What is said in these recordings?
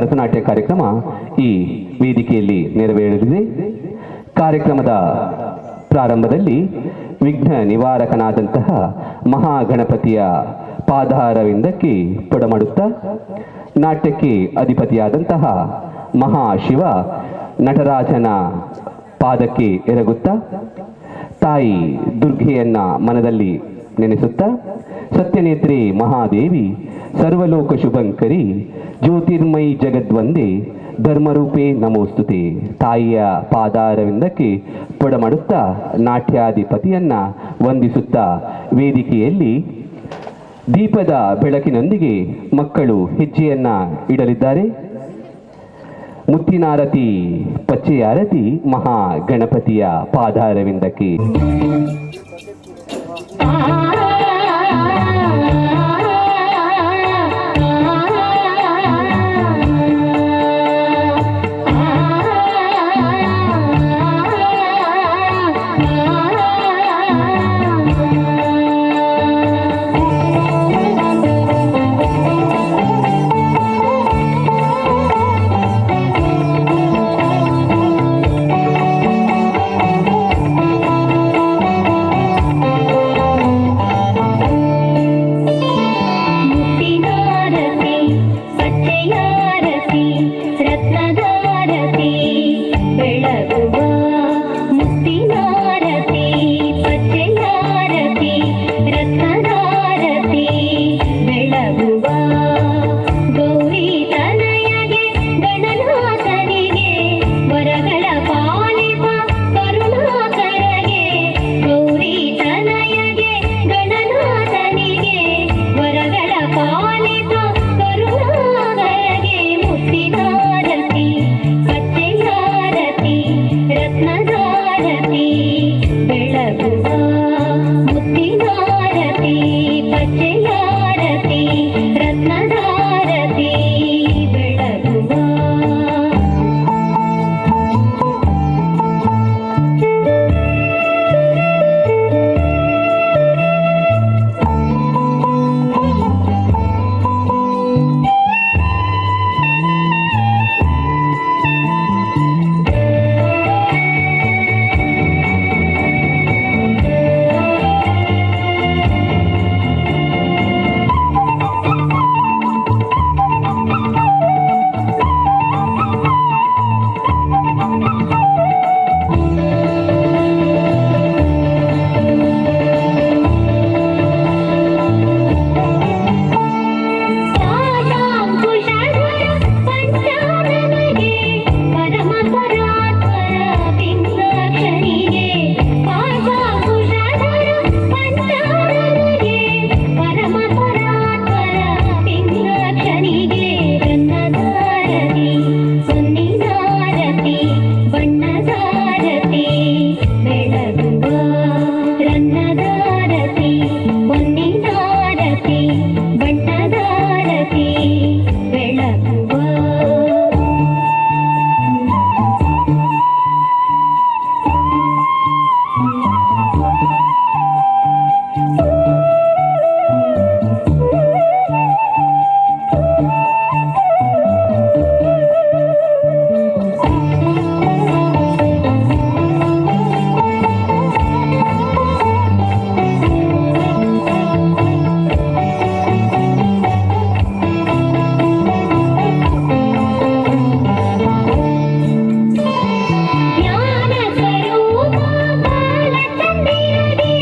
ಭರತನಾಟ್ಯ ಕಾರ್ಯಕ್ರಮ ಈ ವೇದಿಕೆಯಲ್ಲಿ ನೆರವೇರಲಿದೆ. ಕಾರ್ಯಕ್ರಮದ ಪ್ರಾರಂಭದಲ್ಲಿ ವಿಘ್ನ ನಿವಾರಕನಾದಂತಹ ಮಹಾಗಣಪತಿಯ ಪಾದಾರವಿಂದಕ್ಕೆ ಪೊಡಮಾಡುತ್ತಾ ನಾಟ್ಯಕ್ಕೆ ಅಧಿಪತಿಯಾದಂತಹ ಮಹಾಶಿವ ನಟರಾಜನ ಪಾದಕ್ಕೆ ಎರಗುತ್ತಾ ತಾಯಿ ದುರ್ಗೆಯನ್ನ ಮನದಲ್ಲಿ ನೆನೆಸುತ್ತಾ ಸತ್ಯನೇತ್ರಿ ಮಹಾದೇವಿ ಸರ್ವಲೋಕ ಶುಭಂಕರಿ ಜ್ಯೋತಿರ್ಮಯಿ ಜಗದ್ವಂದೇ ಧರ್ಮರೂಪೇ ನಮೋಸ್ತುತೆ. ತಾಯಿಯ ಪಾದಾರವಿಂದಕ್ಕೆ ಪೊಡಮಾಡುತ್ತಾ ನಾಟ್ಯಾಧಿಪತಿಯನ್ನ ವಂದಿಸುತ್ತಾ ವೇದಿಕೆಯಲ್ಲಿ ದೀಪದ ಬೆಳಕಿನೊಂದಿಗೆ ಮಕ್ಕಳು ಹೆಜ್ಜೆಯನ್ನ ಇಡಲಿದ್ದಾರೆ. ಮುತ್ತಿನಾರತಿ ಪಚ್ಚೆಯಾರತಿ ಮಹಾಗಣಪತಿಯ ಪಾದಾರವಿಂದಕ್ಕೆ. ಮುತ್ತಿನಾರತಿ ಪಚ್ಚೆಯಾರತಿ ರತ್ನದಾರತಿ ಬೆಳಗುವ, ಮುತ್ತಿನಾರತಿ ಪಚ್ಚೆಯಾರತಿ ರತ್ನದಾರತಿ ಬೆಳಗುವ, ಗೌರಿ ತನಯಗೆ ಗಣನಾಥನಿಗೆ ವರಗಳ ಪಾಲಿಪ ಕರುಣಾಕರಗೆ, ಗೌರಿ ತನಯಗೆ ಗಣನಾಥನಿಗೆ ವರಗಳ ಪಾಲಿಪ ಕರುಣಾಕರಗೆ, ಮುತ್ತಿನಾರತಿ ಪಚ್ಚೆಯಾರತಿ ರತ್ನದಾರತಿ ಬೆಳಗುವ, ಮುತ್ತಿನಾರತಿ ಪಚ್ಚೆಯಾರತಿ ರತ್ನದಾರತಿ ಬೆಳಗುವ. ಪಾಶಾಂಕುಶಧರ ಪಂಚಾನನಗೆ ಪರಮ ಪರಾತ್ಪರ ಪಿಂಗಾಕ್ಷನಿಗೆ, ಪಾಶಾಂಕುಶಧರ ಪಂಚಾನನಗೆ ಪರಮ ಪರಾತ್ಪರ ಪಿಂಗಾಕ್ಷನಿಗೆ, ರತ್ನದಾರತಿ ಹೊನ್ನಿನಾರತಿ ಬಣ್ಣದಾರತಿ ಬೆಳಗುವ, ರತ್ನದಾರತಿ ಹೊನ್ನಿನಾರತಿ ಬಣ್ಣದಾರತಿ ಬೆಳಗುವ. ಜ್ಞಾನ ಸ್ವರೂಪ ಬಾಲಚಂದಿರಗೆ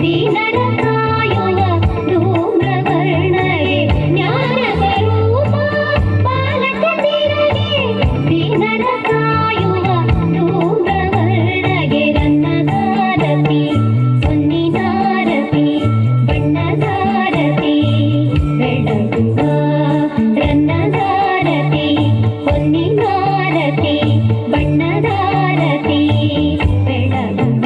ದೀನರ ಕಾಯುವ ಧೂಮ್ರವರ್ಣಗೆ, ಜ್ಞಾನ ಸ್ವರೂಪ ಬಾಲಚಂದಿರಗೆ ದೀನರ ಕಾಯುವ ಧೂಮ್ರವರ್ಣಗೆ, ರತ್ನದಾರತಿ ಹೊನ್ನಿನಾರತಿ ಬಣ್ಣದಾರತಿ ಬೆಳಗುವ, ರತ್ನದಾರತಿ ಹೊನ್ನಿನಾರತಿ ಬಣ್ಣದಾರತಿ ಬೆಳಗುವ.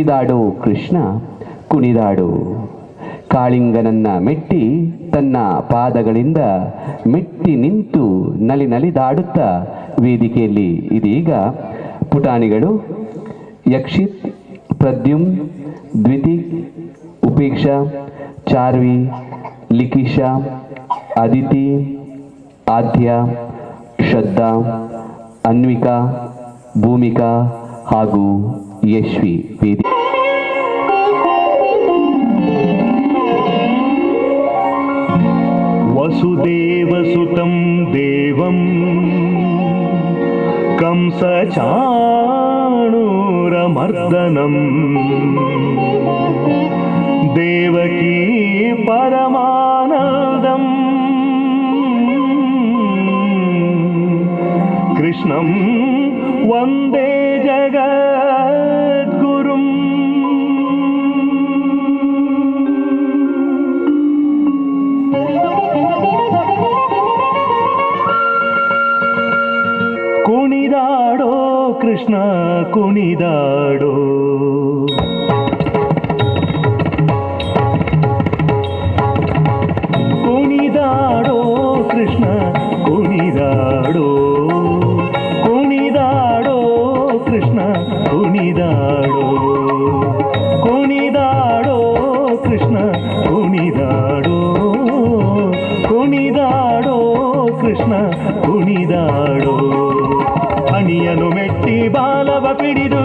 ಕುಣಿದಾಡು ಕೃಷ್ಣ ಕುಣಿದಾಡು. ಕಾಳಿಂಗನನ್ನ ಮೆಟ್ಟಿ ತನ್ನ ಪಾದಗಳಿಂದ ಮೆಟ್ಟಿ ನಿಂತು ನಲಿ ನಲಿದಾಡುತ್ತಾ ವೇದಿಕೆಯಲ್ಲಿ ಇದೀಗ ಪುಟಾಣಿಗಳು ಯಕ್ಷಿತ್, ಪ್ರದ್ಯುಮ್, ದ್ವಿತೀಕ್, ಉಪೇಕ್ಷಾ, ಚಾರ್ವಿ, ಲಿಖಿಶಾ, ಅದಿತಿ, ಆದ್ಯ, ಶ್ರದ್ಧಾ, ಅನ್ವಿಕಾ, ಭೂಮಿಕಾ ಹಾಗೂ ಯಶ್ವಿ ವೇದಿ. ವಸುದೇವಸುತಂ ದೇವಂ ಕಂಸಚಾಣೂರಮರ್ದನಂ ದೇವಕೀ ಪರಮಾನಂದಂ ಕೃಷ್ಣಂ ವಂದೇ ಜಗದ್ಗುರುಂ. ಕುಣಿದಾಡೋ ಕೃಷ್ಣ ಕುಣಿದಾಡೋ, ಕುಣಿದಾಡೋ ಕೃಷ್ಣ ಕುಣಿದಾಡೋ, ಕುಣಿದಾಡೋ ಕೃಷ್ಣ ಕುಣಿದಾಡೋ, ಕುಣಿದಾಡೋ ಕೃಷ್ಣ ಕುಣಿದಾಡೋ, ಕುಣಿದಾಡೋ ಕೃಷ್ಣ ಕುಣಿದಾಡೋ. ಹಣಿಯನು ಮೆಟ್ಟಿ ಬಾಲವ ಪಿಡಿದು,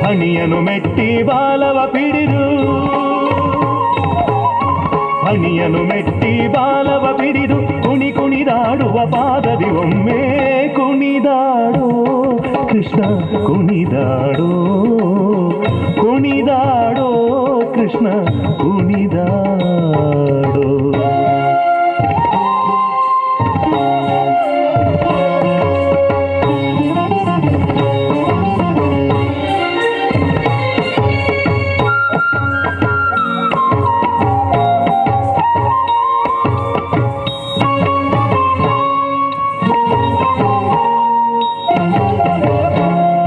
ಹಣಿಯನು ಮೆಟ್ಟಿ ಬಾಲವ ಪಿಡಿದು, ಹಣಿಯನು ಮೆಟ್ಟಿ ಬಾಲವ ಪಿಡಿದು ಕುಣಿ ಕುಣಿದಾಡುವ ಪಾದದಿ ಒಮ್ಮೆ ಕುಣಿದಾಡೋ ಕೃಷ್ಣ ಕುಣಿದಾಡೋ, ಕುಣಿದಾಡೋ ಕೃಷ್ಣ ಕುಣಿದಾಡೋ.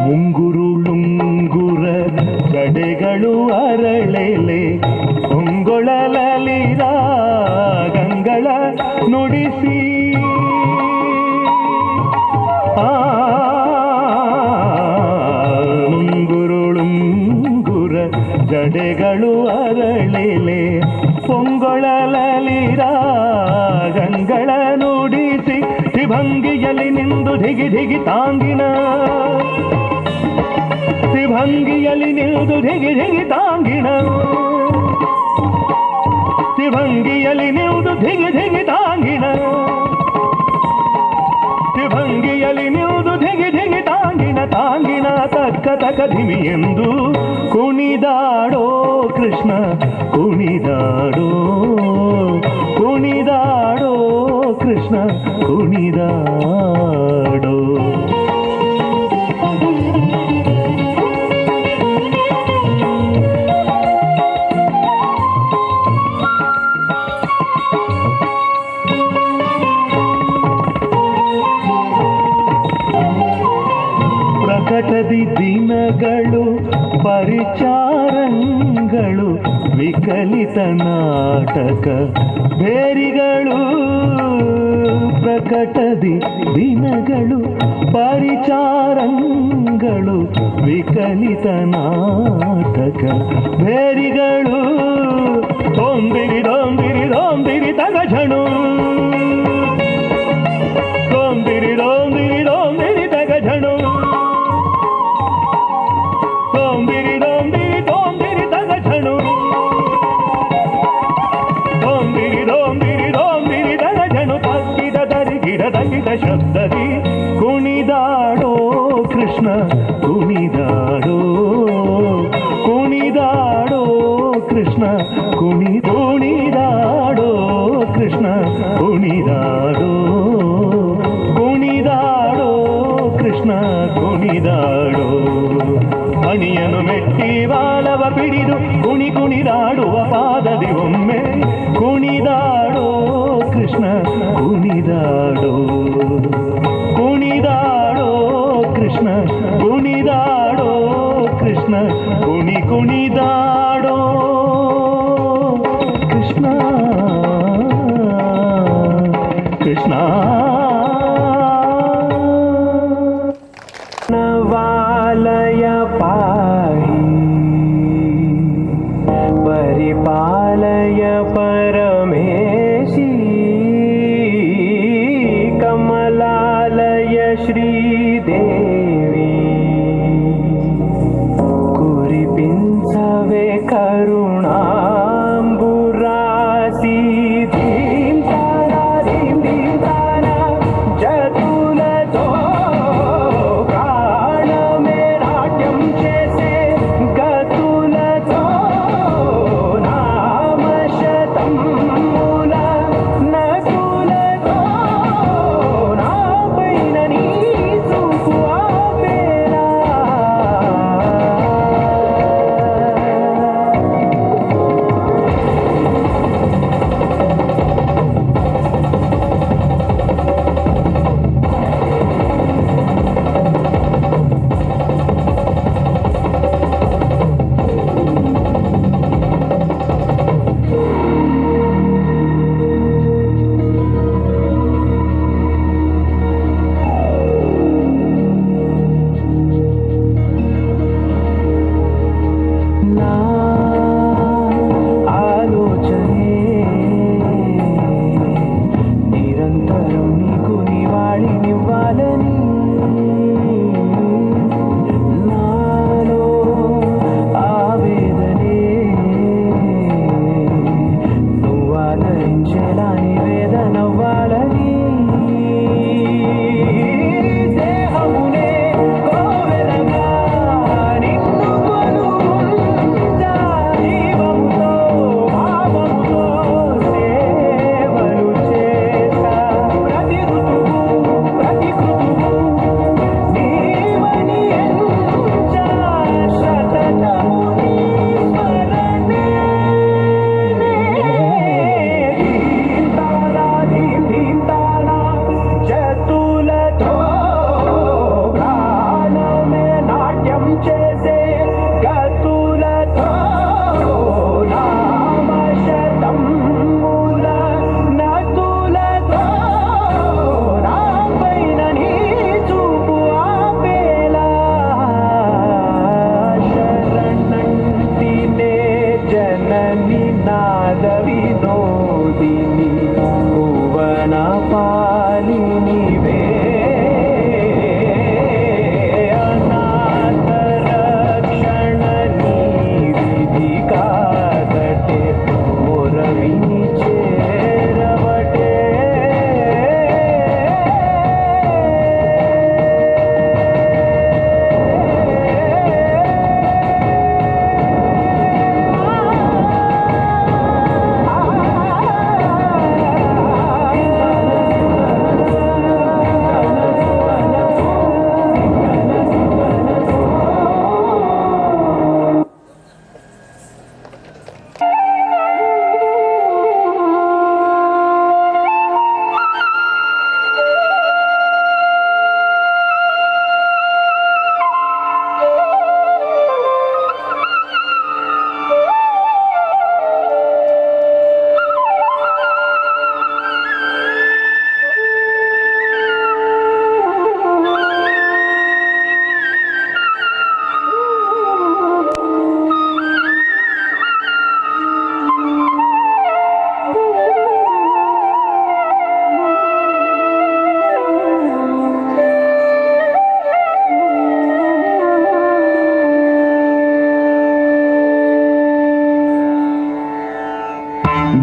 ಮುಂಗುರುಳುಂಗುರ ಜಡೆಗಳು ಅರಳೆಲೆ ಹೊಂಗೊಳಲಲಿದ ಗಂಗಳ ನುಡಿಸಿ, ಆ ಮುಂಗುರುಳುಂಗುರ ಜಡೆಗಳು ಅರಳೆಲೆ ಪೊಂಗೊಳಲಲಿದ ಗಂಗಳ ನುಡಿಸಿ, ತ್ರಿಭಂಗಿಯಲ್ಲಿ ನಿಂದು ಧಿಗಿ ಧಿಗಿ ತಾಂಗಿನ, ತ್ರಿಭಂಗಿಯಲ್ಲಿ ನಿಂದು ಧಿಗಿ ಧಿಗಿ ತಾಂಗಿಣ, ತ್ರಿಭಂಗಿಯಲ್ಲಿ ನಿಂದು ಧಿಗಿ ಧಿಗಿ ತಾಂಗಿಣ, ತ್ರಿಭಂಗಿಯಲ್ಲಿ ನಿಂದು ಧಿಗಿ ಧಿಗಿ ತಾಂಗಿಣ, ತಾಂಗಿಣ ತಕ್ಕ ತಕ ಧಿಮಿ ಎಂದು ಕುಣಿದಾಡೋ ಕೃಷ್ಣ ಕುಣಿದಾಡೋ, ಕುಣಿದಾಡೋ ಕೃಷ್ಣ ಕುಣಿದಾಡೋ. ಪ್ರಕಟದಿ ದಿನಗಳು ಪರಿಚಾರಂಗಳು ವಿಕಲಿತ ನಾಟಕ ಬೇರಿಗಳು, ಪ್ರಕಟದಿ ದಿನಗಳು ಪರಿಚಾರಂಗಳು ವಿಕಲಿತ ನಾಟಕ ಬೇರಿಗಳು, ದೊಂಬಿರಿ ದೊಂಬಿರಿ ದೊಂಬಿರಿ ತಗಜಣು, ದೊಂಬಿರಿ ದೊಂಬಿರಿ ದೊಂಬಿರಿ ತಗಜಣು, ದೊಂಬಿರಿ ದೊಂಬಿರಿ ದೊಂಬಿರಿ ತಗಜಣು, ದೊಂಬಿರಿ ದೊಂಬಿರಿ ದೊಂಬಿರಿ ತಗಜಣು, ತಕ್ಕಿದ ದರಿಗಿಡ ದಗಿದ ಶಬ್ದದಿ ಕುಣಿದಾಡೋ ಕೃಷ್ಣ ಕುಣಿದಾಡೋ, ಕುಣಿದಾಡೋ ಕೃಷ್ಣ ಕುಣಿ ಕುಣಿದಾಡೋ ಕೃಷ್ಣ ಕುಣಿದಾಡೋ, ಕುಣಿದಾಡೋ ಕೃಷ್ಣ ಕುಣಿದಾಡೋ. ಹಣಿಯನು ಮೆಟ್ಟಿ ಬಾಲವ ಪಿಡಿದು ಕುಣಿ ಕುಣಿದಾಡುವ ಪಾದದಿ ಒಮ್ಮೆ ಕುಣಿದಾಡೋ ಕೃಷ್ಣ ಕುಣಿದಾಡೋ, ಕುಣಿದಾಡೋ ಕೃಷ್ಣ ಕುಣಿದಾಡೋ ಕುಣಿ ಕುಣಿದಾಡೋ ಕೃಷ್ಣ ಕೃಷ್ಣ. ವಾಲಯ ಪಾಹಿ ಪರಿಪಾಲಯ ಪರಮೇಶಿ ಕಮಲಾಲಯ ಶ್ರೀದೇವಿ ಕುರಿಪಿಂಸವೆ ಕರುಣಾಂಬುರಾಸಿ ಧೀಂ ತಾರಾ ಧೀಂ ಧೀಂ ತಾರಾ ಜತುಲతో ప్రాణమే నాట్యం చేసే గతులతో నామశతం మూల నకులతో నాపైన నీ చూపు ఆపేలా. నా ఆలోచనే నిరంతరం నీకు నివాళినివ్వాలని నాలో ఆవేదనే నువ్వాదరించేలా నివేదనవ్వాలని దేహమునే కోవెలగా నిన్ను కొలువుందా జీవముతో భావముతో సేవలు చేసా ప్రతి ఋతువు ప్రతి కృతువు నీవని ఎంచా సతతము నీ స్మరణే ధీం తారా ధీం ధీం తారా చతులతో ప్రాణమే నాట్యం చేసే గతులతో నామశతం మూల నతులతో నాపైన నీ చూపు ఆపేలా శరణంటినే జనని నాద వినోదిని భువన పాలిని వే అనాథ రక్షణ నీవిధి కాదటే మొరవిని చేరవటే.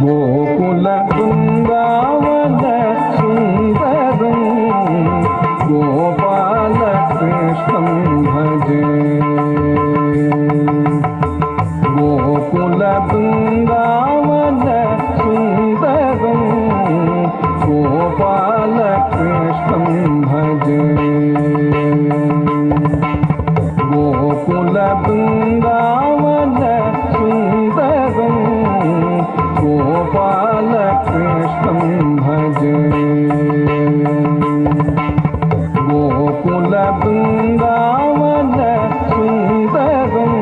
గోకుల బృందావన సుందరం గోపాల కృష్ణం భజే గోకుల బృందావన సుందరం గోపాల కృష్ణం భజే గోకుల బృందావన సుందరం గోపాల కృష్ణం భజే గోకుల బృందావన సుందరం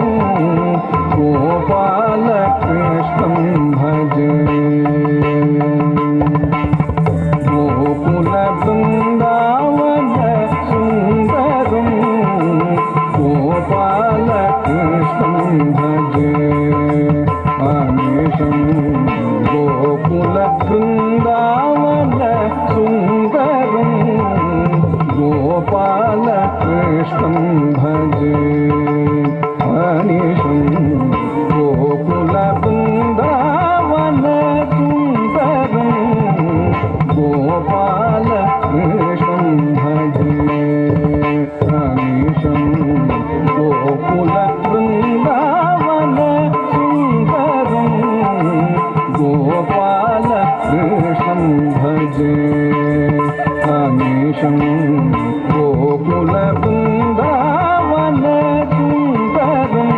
कृष्णं भजे अनिशं गोकुल वृन्दावन सुन्दरं गोपाल कृष्णं भजे अनिशं गोकुल वृन्दावन सुन्दरं गोपाल कृष्णं भजे अनिशं गोकुल वृन्दावन सुन्दरं गोपाल कृष्णं भजे अनिशं गोकुल वृन्दावन सुन्दरं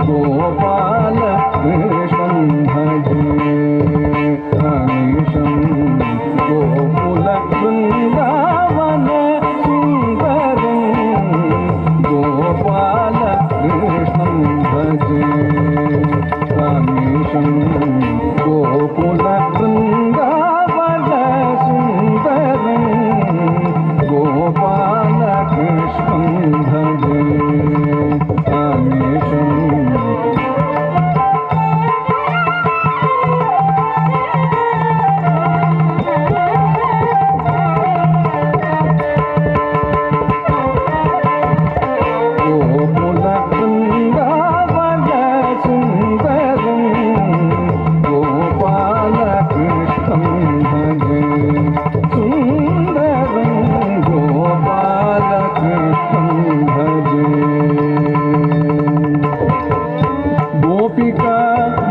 गोपाल कृष्णं भजे अनिशं गोकुल वृन्दावन सुन्दरं गोपाल कृष्णं भजे अनिशं गोकुल वृन्दावन सुन्दरं गोपाल कृष्णं भजे अनिशं। गोकुल वृन्दावन सुन्दरं गोपाल कृष्णं भजे सुन्दरं गोपाल कृष्णं भजे। गोपिका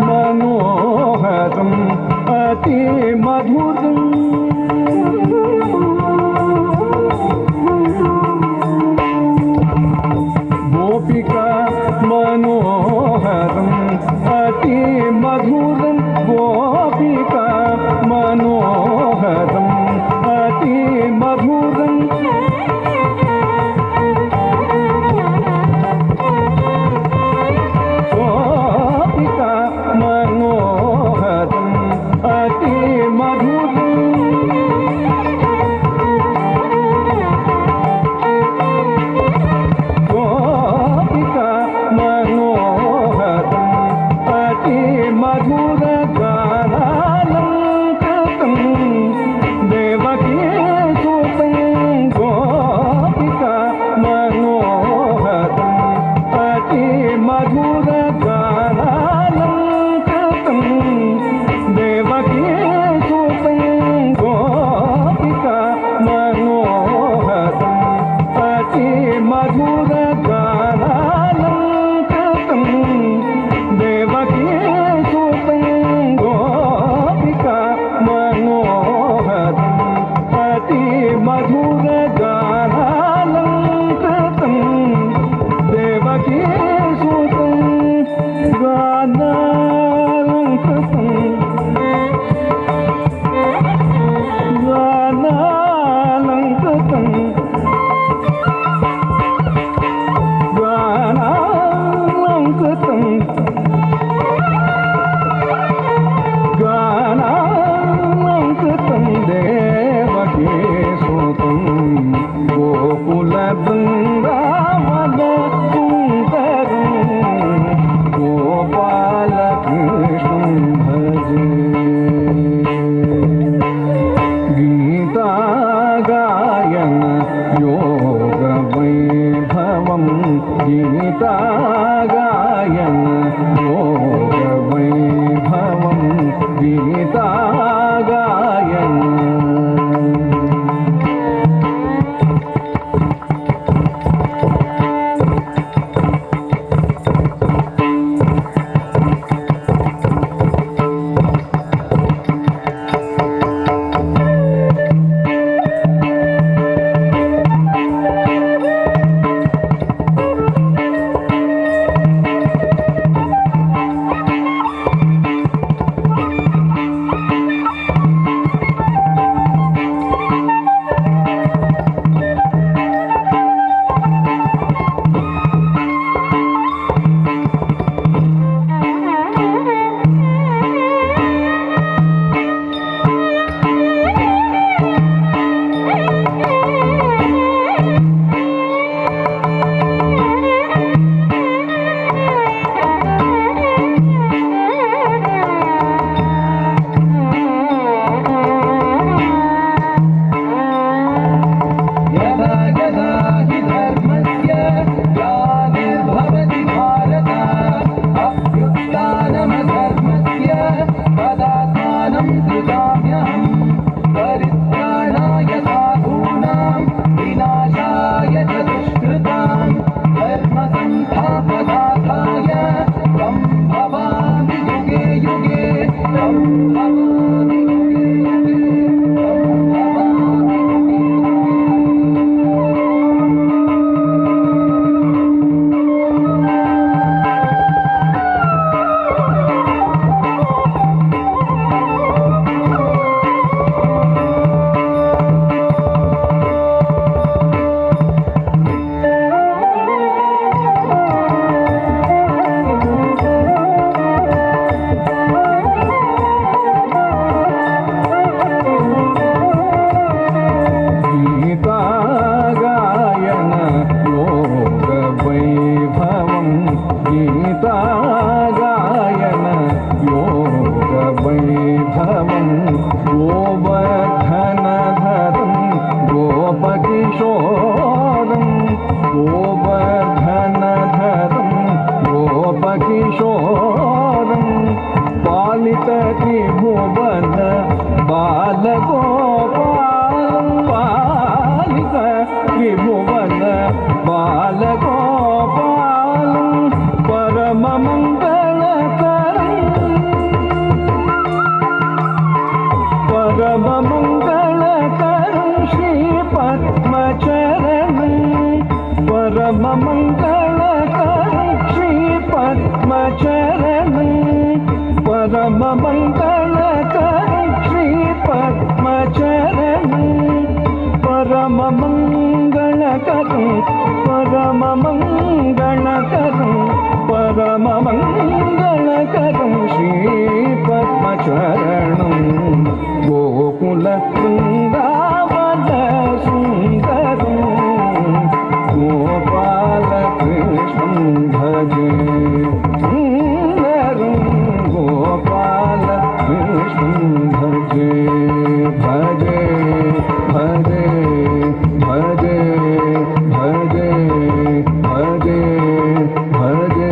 मनोहरं अति मधुरं गोपिका मनोहरं अति मधुरं गोपिका मनोहरं अति मधुरं गोपिका मनोहरं अति मधुरं गोपिका मनोहरं अति मधुर गानालङ्कृतं देवकी सुतं गोपिका मनोहरं अति मधुर गानालङ्कृतं देवकी सुतं गोपिका मनोहरं अति मधुर गानालङ्कृतं देवकी सुतं गोपिका मनोहरं अति मधुर गानालङ्कृतं देवकी सुतं गानालङ्कृतं गानालङ्कृतं गानालङ्कृतं गानालङ्कृतं देवकी सुतं गोकुल वृन्दावन सुन्दरं गोपाल कृष्णं भजे। गीता गायन योग वैभवं गीता गायन योग वैभवं गीता गायन। ಗೀತಾ ಗಾಯನ ಯೋಗ ವೈಭವಂ ಗೋವರ್ಧನಧರಂ ಗೋಪಕಿಶೋರಂ ಗೋವರ್ಧನಧರಂ ಗೋಪಕಿಶೋರಂ ಪಾಲಿತ ತ್ರಿಭುವನ ಬಾಲಗೋಪಾಲಂ ಪಾಲಿತ ತ್ರಿಭುವನ ಬಾಲಗೋಪಾಲಂ ಪರಮಮಂಗಳಕರಂ ಪರಮಮಂಗಳಕರಂ ಶ್ರೀ ಪದ್ಮಚರಣಂ ಪರಮಮಂಗಳಕರಂ ಶ್ರೀ ಪದ್ಮಚರಣಂ ಪರಮಮಂಗಳಕರಂ ಶ್ರೀ ಪದ್ಮಚರಣಂ ಪರಮಮಂಗಳಕರಂ ಪರಮಮಂಗಳಕರಂ ಪರಮಮಂಗಳಕರಂ ಶ್ರೀ ಪದ್ಮಚರಣಂ ಗೋಕುಲ ವೃಂದಾವನ ಸುಂದರಂ ಗೋಪಾಲಕೃಷ್ಣಂ ಭಜೆ ಸುಂದರಂ ಗೋಪಾಲಕೃಷ್ಣಂ ಭಜೆ ಭಜೆ ಭಜೆ ಭಜೆ ಭಜೆ ಭಜೆ ಭಜೆ.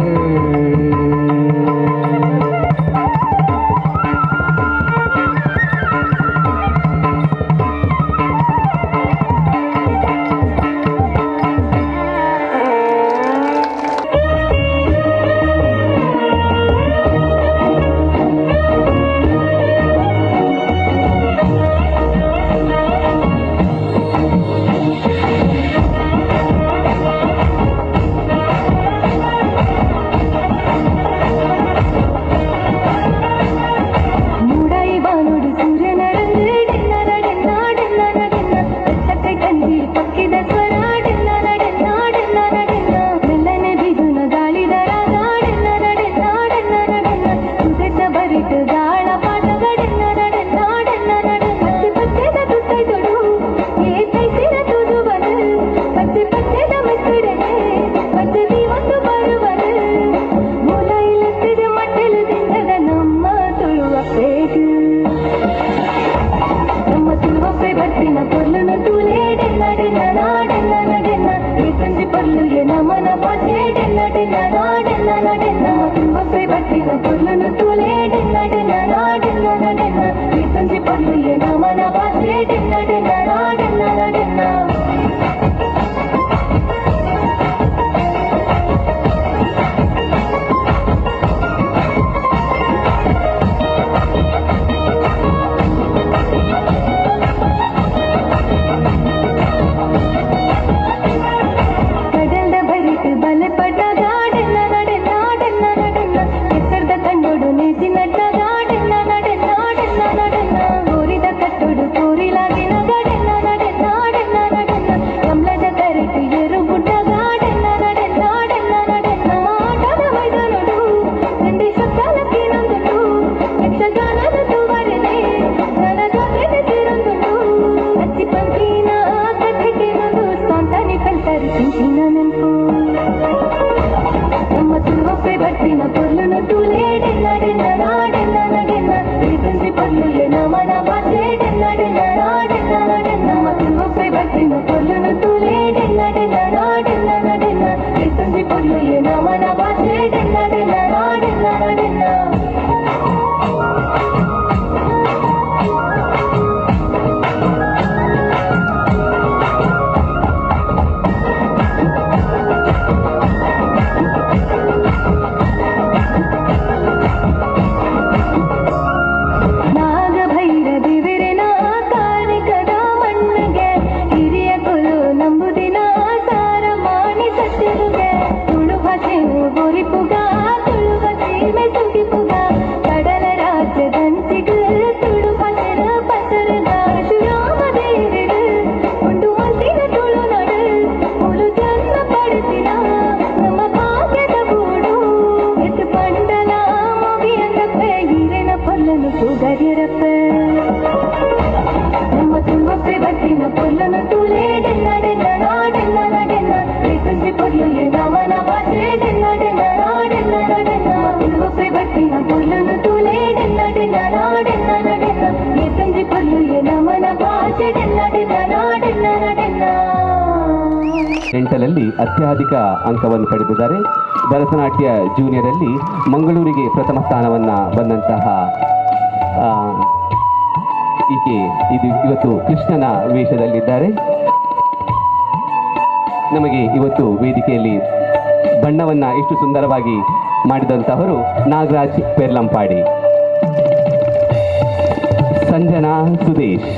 ಮೂಡಾಯಿ ಬಾನುಡು ಸೂರ್ಯನ ರಂಗು ಡೆನ್ನ ಡೆನ್ನ ಡೆನ್ನ ಡೆನ್ನ ಬೆಟ್ಟಕ್ಕೆ ಕಂದಿ ಪಕ್ಕಿದ ಸ್ವರ ಡೆನ್ನ ಡೆನ್ನ ಡೆನ್ನ ಡೆನ್ನ ಮೆಲ್ಲನೆ ಬಿಗುನ ಗಾಳಿದ ರಾಗ ಡೆನ್ನ ಡೆನ್ನ ಡೆನ್ನ ಡೆನ್ನ ತುದೆತ ಬರಿತ ಗಾಳ ಪಾಠಗ ಡೆನ್ನ ಡೆನ್ನ ಡೆನ್ನ ಡೆನ್ನ ಪಚ್ಚೆ ಪಚ್ಚೆದ ತುತ್ತೈ ತೊಡು ಏ ತೈಸಿನ ತುದುವನು ಪಚ್ಚೆ ಪಚ್ಚೆದ ಮೆತ್ತುಡನೆ ಪಚ್ಚೆ ದೀವತ್ತು ಬರುವನು ಮೂಲ ಇಲ್ಲತ್ತಿದ ಮಟ್ಟಲು ದಿಂಡದ ನಮ್ಮ ತುಳುವ ಪೇಟು ನಮ್ಮ ತುಳುವಪ್ಪೆ ಬರ್ತಿನ ಪೊರ್ಲುನ ತೂಲೆ ಡೆನ್ನ ಡೆನ್ನ ನಾಡೆನ್ನ ನಡೆನ್ನ ಈ ಸಂಜೆ ಪೊರ್ಲುಗೆ ನಮನ ಭಾಷೆ ಡೆನ್ನ ಡೆನ್ನ ನಾಡೆನ್ನ ನಡೆನ್ನ ನಮ್ಮ ತುಳುವಪ್ಪೆ ಬರ್ತಿನ ಪೊರ್ಲುನ ತೂಲೆ ಡೆನ್ನ ಡೆನ್ನ ನಾಡೆನ್ನ ನಡೆನ್ನ ಈ ಸಂಜೆ ಪೊರ್ಲುಗೆ ನಮನ ಭಾಷೆ ಡೆನ್ನ ಡೆನ್ನ ನಾಡೆನ್ನ ನಡೆನ್ನ. ಕಡಲ್ದ ಬರಿತು ಬಲೆ ಪಟ್ಟ ಗಾಡೆನ್ನ ನಡೆನ್ನ ನಡೆನ್ನ ನಡೆನ್ನ ಕೆಸರ್ದ ಕಣ್ಣು ಎಂಟರಲ್ಲಿ ಅತ್ಯಧಿಕ ಅಂಕವನ್ನು ಪಡೆದಿದ್ದಾರೆ. ಭರತನಾಟ್ಯ ಜೂನಿಯರಲ್ಲಿ ಮಂಗಳೂರಿಗೆ ಪ್ರಥಮ ಸ್ಥಾನವನ್ನು ಬಂದಂತಹ ಈಕೆ ಇದು ಇವತ್ತು ಕೃಷ್ಣನ ವೇಷದಲ್ಲಿದ್ದಾರೆ. ನಮಗೆ ಇವತ್ತು ವೇದಿಕೆಯಲ್ಲಿ ಬಣ್ಣವನ್ನು ಇಷ್ಟು ಸುಂದರವಾಗಿ ಮಾಡಿದಂತಹವರು ನಾಗರಾಜ್ ಪೆರ್ಲಂಪಾಡಿ, ಸಂಜನಾ ಸುದೇಶ್.